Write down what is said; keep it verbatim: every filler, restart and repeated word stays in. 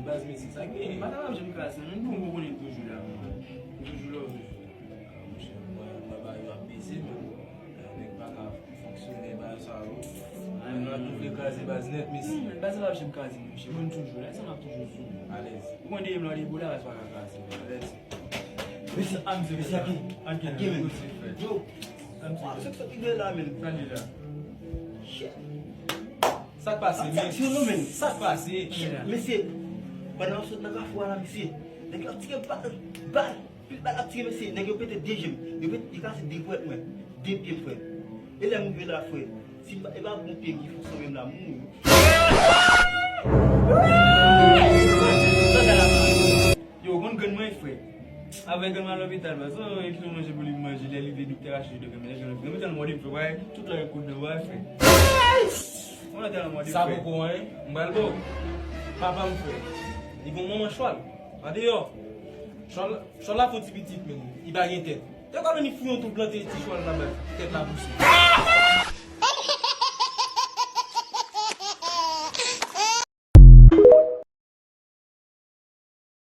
Baz, men se sa k genyen. M pa ta p ap janm kraze, non, nou konnen toujou la, mwen. Toujou la, toujou. Monchè, mwen, mwen ba yo ap peze, men bon, nèg pa ka fonksyone, ba yo sa yo. Mwen la tou vle kraze baz nèt, mesye. Hmm, baz la ap janm kraze, monchè. Mwen toujou la, sa m ap toujou sou. Alèz. Ou konn deyèm la, de bola, baz pa ka kraze. Alèz. Mesye, ah, mesye, mesye, ake, ake, ake, men. Yo, ah, se sa ki gen la, men. Sa li la. Shit. Sa k pase, men? Sa k pase? Sa k pase? Mesye, pandan w sot nan kafou a la, mesye, nèg yo ap tire bal, bal, pil bal ap tire, mesye, nèg yo pete de je m, yo pete, yo kase de pwèt mwen, de pye m, frè. E lè m rive la, frè, si m pa, e pa bon pye m ki fon sonmen m la, m mouri. Yo, konn grenn mwen, frè. Avèk grenn mwen lopital, baz. Oh, epi yon manje pou li manje, lè li vle doktè rache do grenn mwen, grenn mwen tèlman mòde, frè, wè, tout lè kout nan bwa, frè. Mwen tèlman mòde, frè. Sa poko anyen, m pral ba w. Papa m, frè. Li gon manman chwal. Andeyò. Chwal, chwal la fon ti pitit, men li pa gen tèt. Te ka vini fouyon tou plante ti chwal la, baz. Tèt la pouse.